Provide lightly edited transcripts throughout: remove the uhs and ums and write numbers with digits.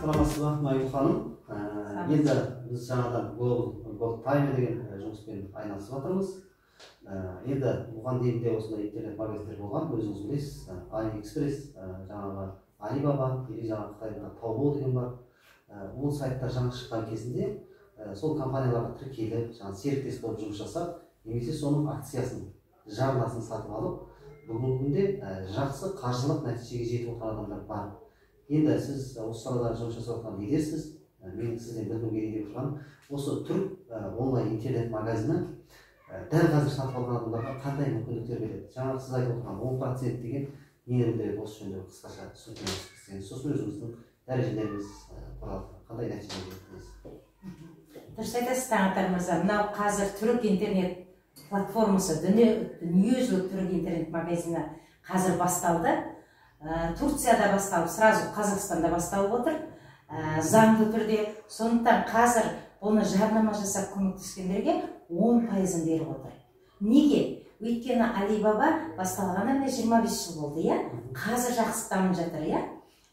Саламатсыз ба, Майгүл ханым? Енді біз жаңадан Global Gold Time деген жұмыспен айналысып жатырмыз. Енді бұған дейін де осындай интернет магазиндер болған, өзіңіз білесіз, AliExpress, жаңағы Alibaba или жаңағы Қытайда Taobao деген бар. Ол сайттар жаңа шыққан кезінде сол компанияларға тіркеліп, жаңағы серіктес болып жұмыс жасап, немесе соның акциясын, жарнасын сатып алып, бүгінгі күнде жақсы қаржылық нәтижеге жетіп отырған адамдар бар. Енді сіз осы салада жұмыс жасап отырған лидерсіз. Мен сізден білгім келейін деп тұрғаным, осы түрік онлайн интернет магазині дәл қазір сатып алған адамдарға қандай мүмкіндіктер береді? Жаңағы сіз айтып отырған 10% деген нені білдіреді? Осы жөнінде қысқаша түсініктеме берсеңіз, сосын өзіңіздің дәрежелеріңіз туралы қандай нәтижеге жеттіңіз? Дұрыс айтасыз, Таңатар мырза. Мынау қазір түрік интернет платформасы, дүниежүзілік түрік интернет магазині қазір басталды. Турцияда басталып, сразу Қазақстанда басталып отыр. Заңды түрде. Сондықтан қазір бұны жарнама жасап көмектескендерге 10%-ын беріп отыр. Неге? Өйткені Alibaba басталғанына міне 25 жыл болды, иә? Қазір жақсы дамып жатыр, иә?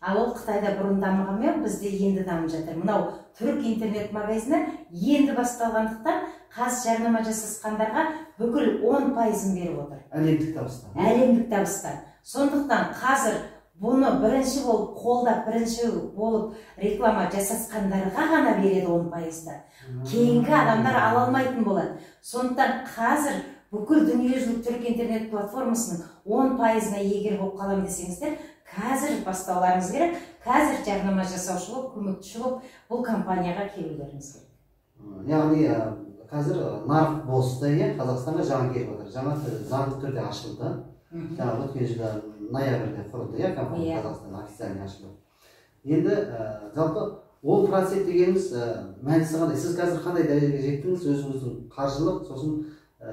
Ал ол Қытайда бұрын дамығанмен, бізде енді дамып жатыр. Мынау түрік интернет магазині енді басталғандықтан қазір жарнама жасасқандарға бүкіл 10%-ын беріп отыр. Әлемдік табыстан. Әлемдік табыстан. Сондықтан қазір бұны бірінші болып қолдап, бірінші болып реклама жасасқандарға ғана береді 10%-ды. Кейінгі адамдар ала алмайтын болады. Сондықтан қазір бүкіл дүниежүзілік түрік интернет платформасының 10%-ына егер болып қалам десеңіздер, қазір бастауларыңыз керек, қазір жарнама жасаушы болып, көмекші болып бұл компанияға келулеріңіз керек. Яғни қазір нарық босты, иә, Қазақстанға жаңа келіп отыр. Жаңа заңды түрде ашылды. Жаңа өткен жылы ноябрьде құрылды, иә, компания Қазақстанда официально ашылды. Енді жалпы 10% дегеніміз мәнісі қандай? Сіз қазір қандай дәрежеге жеттіңіз? Өзіңіздің қаржылық, сосын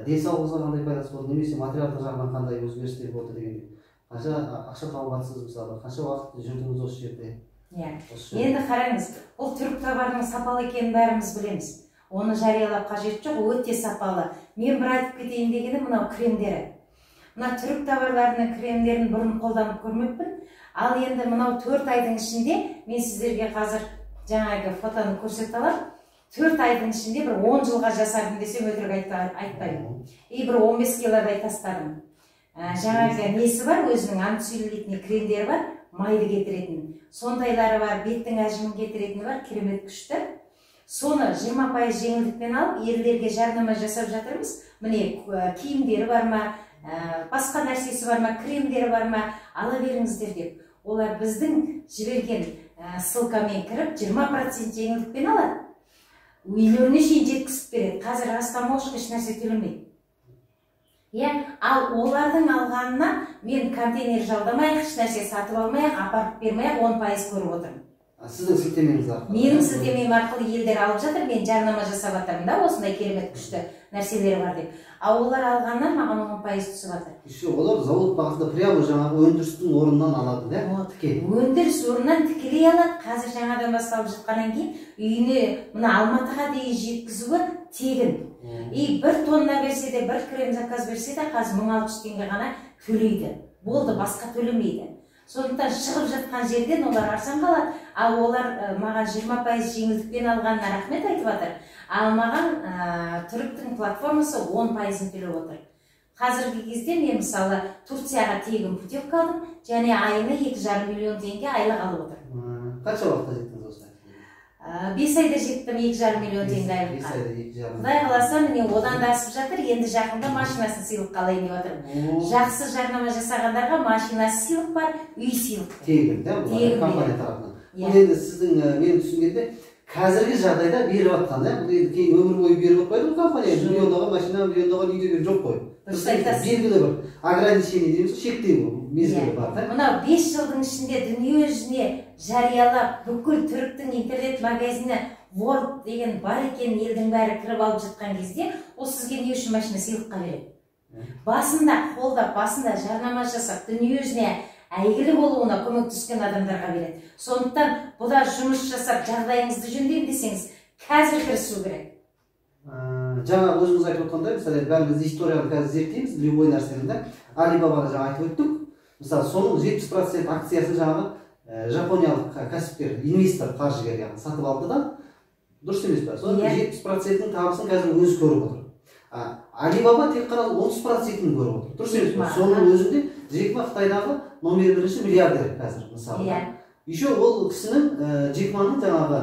денсаулығыңызға қандай пайдасы болды, немесе материалдық жағынан қандай өзгерістер болды дегендей. Қанша ақша тауып жатсыз мысалы, қанша уақыт жүрдіңіз осы жерде? Иә. Енді қараңыз, бұл түрік товарының сапалы екенін бәріміз білеміз. Оны жариялап қажет жоқ, өте сапалы. Мен бір айтып кетейін дегенім мынау кремдері. Мына түрік товарларының кремдерін бұрын қолданып көрмеппін. Ал енді мынау 4 айдың ішінде мен сіздерге қазір жаңағы фотоны көрсете аламын. 4 айдың ішінде бір 10 жылға жасардым десем өтірік айтпаймын. И бір 15 килодай тастадым. Жаңағы несі бар, өзінің антицеллюлитный кремдері бар, майды кетіретін. Сондайлары бар, беттің әжімін кетіретіні бар, керемет күшті. Соны 20% жеңілдікпен алып, ерлерге жарнама жасап жатырмыз. Міне киімдері бар ма, басқа нәрсесі бар ма, кремдері бар ма, ала беріңіздер деп. Олар біздің жіберген ссылкамен кіріп 20% жеңілдікпен алады. Үйлеріне шейін жеткізіп береді. Қазір растаможка еш нәрсе төлемейді. Иә, ал олардың алғанына мен контейнер жалдамай, еш нәрсе сатып алмай, апарып бермай 10% көріп отырмын. Сіздің сілтемеңіз арқылы? Менің сілтемем арқылы елдер алып жатыр, мен жарнама жасап жатырмын да, осындай керемет күшті нәрселер бар деп. Ал олар алғаннан маған 10% түсіп жатыр. Еще олар завод бағасында прямо жаңағы өндірістің орнынан алады, да? Тікелей. Өндіріс орнынан тікелей алады. Қазір жаңадан басталып жатқаннан кейін үйіне мына Алматыға дейін жеткізуі тегін. И 1 тонна берсе де, 1 крем заказ берсе де, қазір 1600 теңге ғана төлейді. Болды, басқа төлемейді. Сондықтан шығып жатқан жерден олар арзан қалады. Ал олар маған 20% жеңілдікпен алғанына рахмет айтып жатыр. Ал маған түріктің платформасы 10%-ын төлеп отыр. Қазіргі кезде мен мысалы Турцияға тегін путевка алдым, және айына 2,5 миллион теңге айлық алып отырмын. Қанша уақытта жеттіңіз осы? 5 айда жеттім 2,5 миллион теңге айлыққа. 5 айда 2,5. Құдай қаласа, міне одан да асып жатыр. Енді жақында машинасын сыйлыққа алайын деп жатырмын. Жақсы жарнама жасағандарға машинасы сыйлық бар, үй сыйлық. Тегін, да, бұл компания тарапынан. Бұл енді сіздің, мен түсінгенде, қазіргі жағдайда беріп жатқан, да? Бұл енді кейін өмір бойы беріп отпайды ғой компания. Миллиондаған машина, миллиондаған үй деген жоқ қой. Дұрыс айтасыз. Белгілі бір ограничение дейміз, шектеу мезгілі бар, да? Мынау 5 жылдың ішінде дүние жүзіне жариялап, бүкіл түріктің интернет магазині World деген бар екенін елдің бәрі кіріп алып жатқан кезде, ол сізге не үшін машина сыйлыққа береді? Басында қолдап, басында жарнама жасап, дүние жүзіне әйгілі болуына көмектескен адамдарға береді. Сондықтан бұда жұмыс жасап, жағдайыңызды жөндеймін десеңіз, қазір кірісу керек. Жаңа өзіңіз айтып отқандай, мысалы, бәріміз историяны қазір зерттейміз, любой нәрсені, да? Алибабаны жаңа айтып өттік. Мысалы, соның 70% акциясын жаңағы жапониялық кәсіпкер, инвестор, қаржыгер, яғни сатып алды да, дұрыс емес па? Соның 70%-інің табысын қазір өзі көріп отыр. Алибаба тек қана 30%-ін көріп отыр, дұрыс емес па? Соның өзінде Джек Ма Қытайдағы номер бірінші миллиардер қазір, мысалы. Еще ол кісінің, Джек Маның жаңағы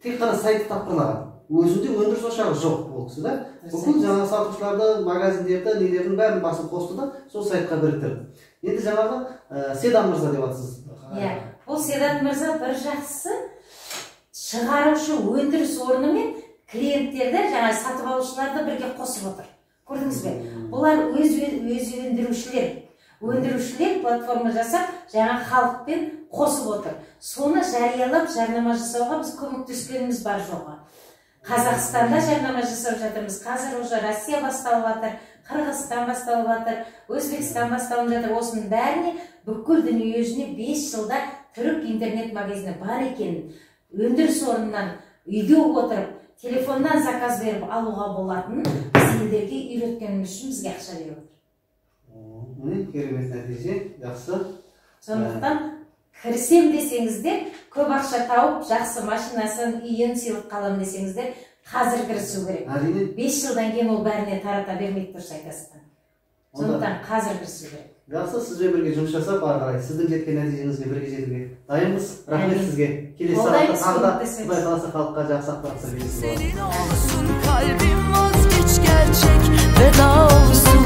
тек қана сайты тапқырлаған, өзінде өндіріс ошағы жоқ ол кісі да. Бүкіл жаңағы сатушыларды, магазиндерді, нелердің бәрін басын қосты да, сол сайтқа біріктірді. Енді жаңағы Седан мырза деп жатсыз. Иә, бұл Седат мырза бір жақсысы, шығарушы өндіріс орны мен клиенттерді, жаңа сатып алушыларды бірге қосып отыр. Көрдіңіз бе? Бұлар өз өндірушілер. Өндірушілер платформа жасап, жаңа халықпен қосып отыр. Соны жариялап, жарнама жасауға біз көмектескеніміз бар жоғы. Қазақстанда жарнама жасап жатырмыз. Қазір уже Россия басталып жатыр, Қырғызстан басталып жатыр, Өзбекстан басталып жатыр. Осының бәріне, бүкіл дүние жүзіне 5 жылда түрік интернет магазині бар екенін, өндіріс орнынан үйде отырып, телефоннан заказ беріп алуға болатынын біз елдерге үйреткеніміз үшін бізге ақша беріп отыр. Міне, керемет нәтиже, жақсы. Сондықтан кірісем десеңіздер, көп ақша тауып, жақсы машинасын, үйін сыйлыққа аламын десеңіздер, қазір кірісу керек. Әрине. 5 жылдан кейін ол бәріне тарата бермейді, дұрыс айтасыз. Сондықтан қазір кірісу керек. Жақсы, сізбен бірге жұмыс жасап, ары қарай сіздің жеткен нәтижеңізге бірге жетуге дайынбыз. Рахмет сізге. Келесі сағатта тағы да Құдай қаласа халыққа жақсы ақпараттар бересіз. Senin olsun kalbim, vazgeç gerçek veda olsun.